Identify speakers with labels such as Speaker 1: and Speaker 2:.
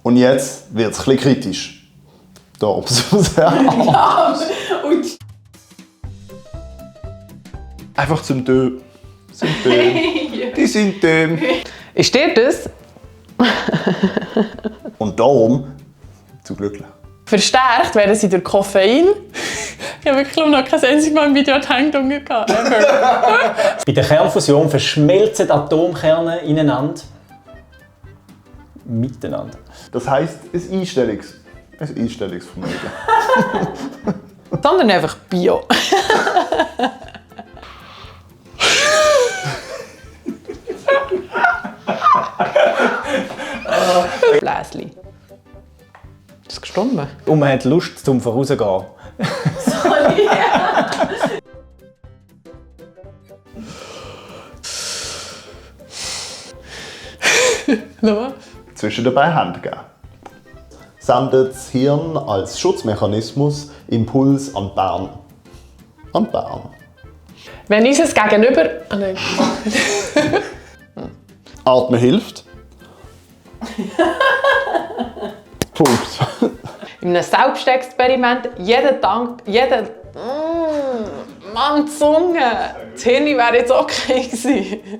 Speaker 1: Und jetzt wird es ein bisschen kritisch. Da oben
Speaker 2: Ja, und
Speaker 1: einfach Symptome. Die Symptome.
Speaker 2: ist dir das
Speaker 1: Und darum zu glücklich.
Speaker 2: verstärkt werden sie durch Koffein? Ich habe wirklich noch kein einziges Mal im Video die Hängung gehabt.
Speaker 3: Bei der Kernfusion verschmelzen Atomkerne ineinander. Miteinander.
Speaker 1: Das heisst, ein Einstellungsvermögen.
Speaker 2: Sondern einfach Bio. Bläsli. Ist das gestorben?
Speaker 3: Und man hat Lust zum Vorausgehen.
Speaker 2: Sorry. Nochmal?
Speaker 1: Zwischen den beiden Händen geben. Sendet das Hirn als Schutzmechanismus Impuls an Bern. An Bern.
Speaker 2: Wenn unser Gegenüber... Oh nein.
Speaker 1: Atmen hilft. Punkt.
Speaker 2: In einem Selbstexperiment, jeden Tag, Mann, die Zunge, das Hirn wäre jetzt okay gewesen.